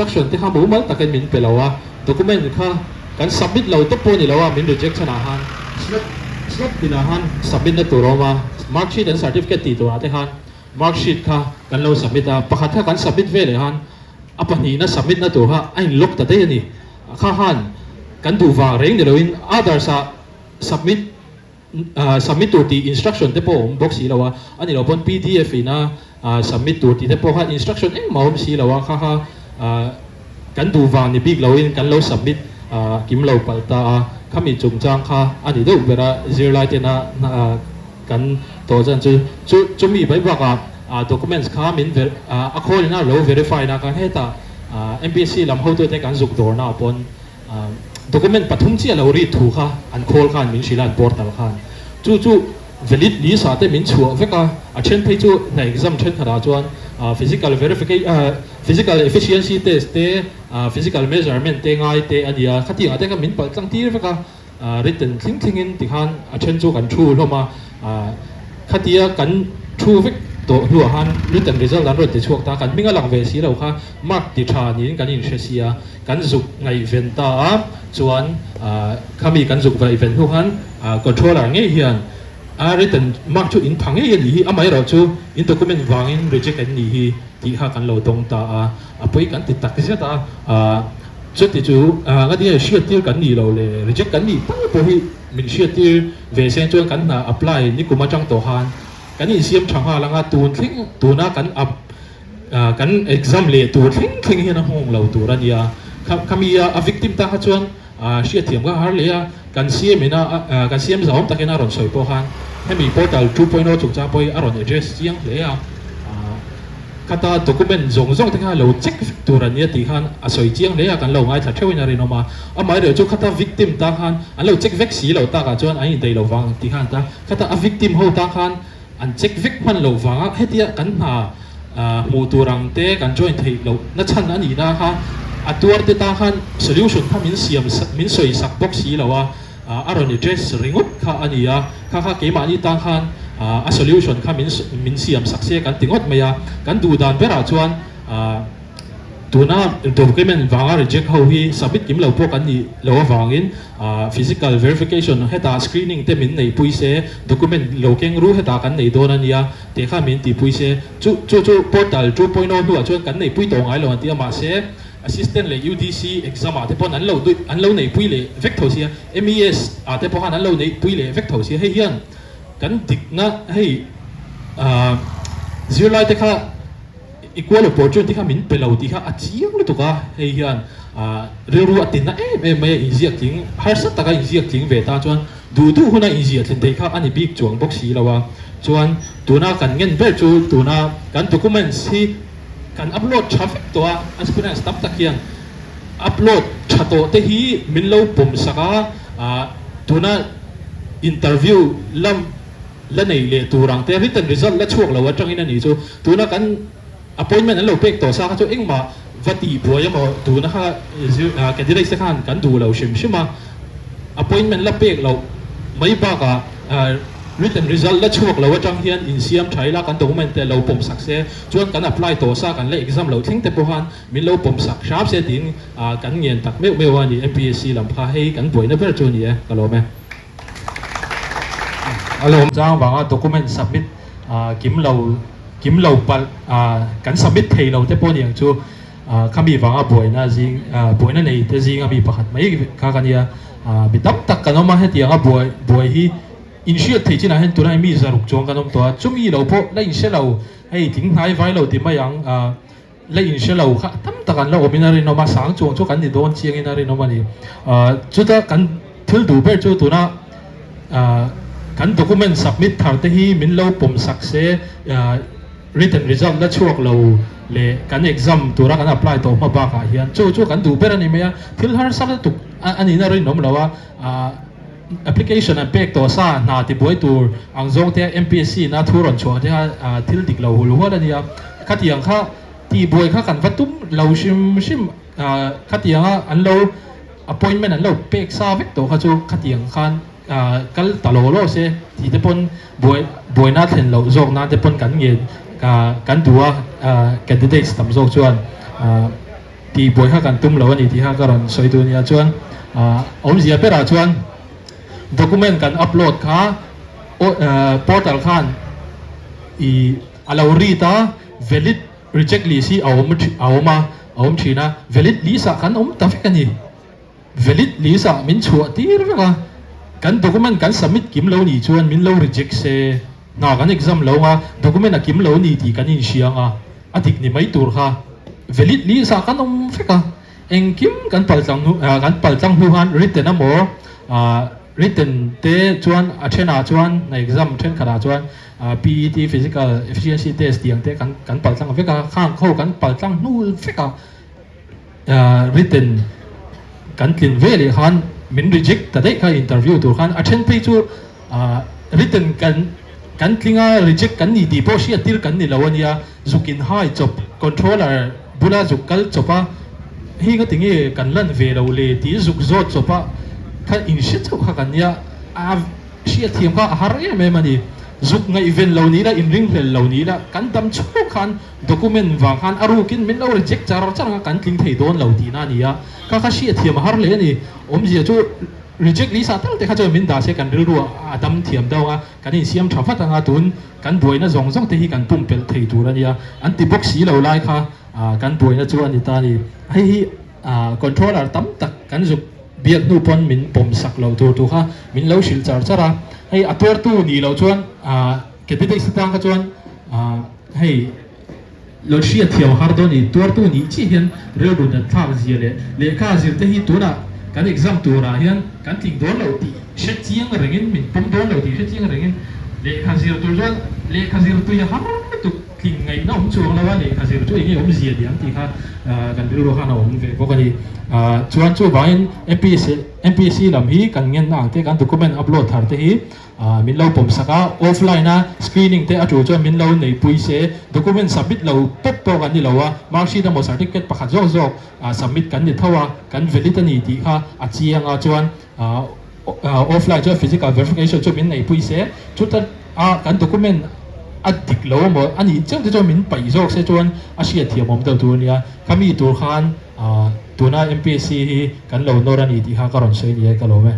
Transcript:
Instruction te kha mumal takin min pe lo a, document kha kan submit lo tawp pawh a ni lo a, min reject chhanah khan slot slot tinah khan submit na tur a awm a, mark sheet and certificate tih turah te khan mark sheet kha kan lo submit a, pakhat kha kan submit ve leh khan a pahnihna submit na tur kha a in lock ta daih a ni, kha khan kan duh vang reng ni loin others ah submit Submit tur tih instruction te pawh a awm bawk si lo a, a ni lo pawn pdf ina submit tur tih te pawh kha instruction engmah a awm si lo a, kha kha kan duh vang ni bik loin kan lo submit kim lo palh ta a, khami chungchang kha a ni deuh ber a, zirlai tena kan tawh dân chu chu chumi mai bakah documents kha min a khawl ina lo verify na khan hetah MPSC lam hotute kan zuk dawrna ah pawn Document pathum chiah lo ri thu kha an khawl khan min hrilh a, an portal khan. Chu chu valid list ah te min chhuah vek a, a then phei chu hna exam thenkhatah chuan physical verification, physical efficiency test te, physical measurement te ngai te a nia, khatiangah te khan min palh tlang tir vek a. Written thleng thlengin tikhan a then chu kan thu hlawm a, khatia kan thu vek tawh hnuah khan written result an rawn ti chhuak ta, kan hming a lang ve si lo kha mark ti tha niin kan inhre si a, kan zuk ngaihven ta a, chuan khami kan zuk ngaihven hnu khan controller ngei hian a written mark chu in pha ngei a nih hi, amaherawh chu in document vangin reject an nih hi tih kha kan lo dawng ta a, a pawi kan ti tak zet a. Chuti chu ngatinge hriattir kan nih loh le reject kan nih tal pawh hi min hriattir ve seng chuan kan hna apply nikum atang tawh khan kan insiam tha nghal anga tun thleng tuna kan up kan exam leh tur thleng thleng hian a nghawng lo tur a nia khami a victim ta kha chuan hriatthiam kha har leh a kan CM ina kan CM zahawm takin a rawn sawi pawh khan hemi portal 2.0 chungchang pawh hi a rawn address chiang hle a. Khata document zawng zawng te kha lo check vek tur a nia tih khan a sawi chiang hle a, kan lo ngaithla theuhin a rinawm a. Amaherawh chu khata victim ta khan an lo check vek si lo takah chuan an indaih lo vang tih khan ta khata a victim ho ta khan an check vek hman loh vanga hetia kan hna hmuh tur ang te kan join theih loh na chhan a nihna kha a tuar te ta khan solution kha min siam min sawi sak bawk si lo a. A rawn address ringawt kha a ni a, kha kha keimahni tan khan a solution kha min min siam sak se kan ti ngawt mai a, kan duh dan berah chuan tuna document vanga reject ho hi submit kim lo pawh kan nih loh avangin physical verification hetah screening te min neihpui se, document lo keng ru hetah kan nei dawn a nia tih kha min tihpui se, chu chu chu portal 2.0 hnuah chuan kan neihpui tawh ngai lo an ti a, mahse Assistant leh UDC exam ah te pawn an lo an lo neihpui leh vek tho sia, MES ah te pawh khan an lo neihpui leh vek tho sia, hei hian kan dikna hei ah zirlai te kha equal opportunity kha min pe lo tih kha a chiang lutuk a, hei hian ah rilru a tinna em em mai a, inziak tling harsa taka inziak tling ve ta chuan duh duh huna inziah thlin theih kha a ni bik chuang bawk si lo a, chuan tuna kan ngen ber chu tuna kan documents hi. Kan upload tha vek tawh a, aspirants tam tak hian upload tha tawh te hi min lo pawm sak a, tuna interview la la nei leh tur ang te written result la chhuak lo atangin a ni chu tuna kan appointment an lo pek tawh sa kha chu engmah va tih buai emaw tuna kha candidates te khan kan duh lo hrim hrim a, appointment la pek loh mai bakah written result la chhuak lo atang hian insiam tha ila kan document te lo pawm sak se. Chuan kan apply tawh sa kan la exam loh thleng te pawh khan min lo pawm sak hram se tiin kan ngen tak meuh meuh a ni MPSC lam kha hei kan buaina ber chu a ni e ka lawm e. A lawm chang vanga document submit kim lo kim lo palh kan submit thei lo te pawh a ni ang chu khami vanga buaina zing buaina nei te zinga mi pakhat mai kha ka nia mi tam tak kan awm a hetianga buai buai hi Inhriat theih chinah hian tunah mi zaruk chuang kan awm tawh a, chumi lo pawh la inhre lo, hei tling hnai vai lo ti mai ang, la inhre lo kha tam tak an la awmin a rinawm a, sang chuang chu kan ni dawn chiangin a rinawm a ni. Chuta kan thil duh ber chu tuna kan document submit thar te hi min lo pawm sak se, written result la chhuak lo leh kan exam tura kan apply tawh hma bakah hian chu chu kan duh ber a ni mai a, thil harsa lutuk a nihna rinawm lo a. Application an pek tawh sa hna tibuai tur ang zawng te MPSC in a thu rawn chhuah te kha thil dik lo hul hual a nia. Khatiang kha tihbuai kha kan va tum lo hrim hrim khatianga an lo appointment an lo pek sa vek tawh kha chu khatiang khan kal ta law law se tih te pawn buai buaina thlen loh zawk nan te pawn kan ngen kan duh a candidates tam zawk chuan. Tih buai kha kan tum lo a ni tih kha ka rawn sawi duh a nia. Chuan awmzia berah chuan document kan upload kha portal khan ih a lo read a, valid reject list hi a awm a awm a, a awm thin a, valid list ah kan awm ta vek a ni. Valid list ah min chhuah tir vek a, kan document kan submit kim lo nih chuan min lo reject se, hna kan exam lo anga document a kim lo ni tih kan inhria anga a dik ni mai tur kha valid list ah kan awm vek a, engkim kan paltlang hnu kan paltlang hnu khan written emaw written te chuan a thenah chuan hna exam thenkhatah chuan PET physical efficiency test tih ang te kan kan paltlang vek a, khang ho kan paltlang hnu vek a. Written kan tlin ve leh khan min reject ta daih kha interview tur khan a then phei chu written kan kan tling a reject kan ni tih pawh hriat tir kan ni lo a nia zuk in hai chawp controller bula zuk kal chawp a hei nga tinge kan lan ve lo le tih zuk zawt chawp a kha in hre chauh kha kan nia a Hriatthiam kha a har em em a ni. Zuk ngaihven lo ni la, inringhlel lo ni la, kan dam chhuk khan document vang khan a rukin min lo reject char char ang a, kan tling thei dawn lo tihna a ni a. Kha kha hriatthiam a har hle a ni. Awmzia chu reject lisa tal te kha chuan min dah se kan rilru a dam thiam deuh ang a, kan insiam tha vat ang a, tun kan buaina zawng zawng te hi kan pumpelh thei tur a nia. An ti bawk si lo lai kha kan buaina chu a ni ta a ni. Hei hi controller tam tak kan zuk. Biak hnu pawn min pawm sak lo tur tu kha min lo hrilh char char a, hei a tuartu nih loh chuan candidates te tan kha chuan hei lo hriat thiam har dawn ni, tuartu nih chiah hian rilru nat thlak zia leh lehkha zir te hi tunah kan exam turah hian kan tling dawn lo tih hre chiang rengin min pawm dawn lo tih hre chiang rengin lehkha zir tur chuan lehkha zir tui a har lutuk tling ngaihna awm chuang lo a, lehkha zir chu enge awmzia diam tih kha kan rilru khan a awm ve bawk a ni. Chuan chuvangin MPSC MPSC lam hi kan ngenna ang te kan document upload thar te hi min lo pawm sak a, offline a screening te a tul chuan min lo neipui se, document submit lo pawp pawh kan ni lo a, marksheet emaw certificate pakhat zawk zawk submit kan ni tho a, kan valid a ni tih kha a chiang a, chuan offline chuan physical verification chu min neipui se, chuta a kan document a dik lo emaw a nih chiang te chuan min paih zawk se chuan a hriatthiam awm deuh tur a nia, khami tur khan. Tuna MPSC hi kan lo nawr a ni tih kha ka rawn sawi ni e, ka lawm e.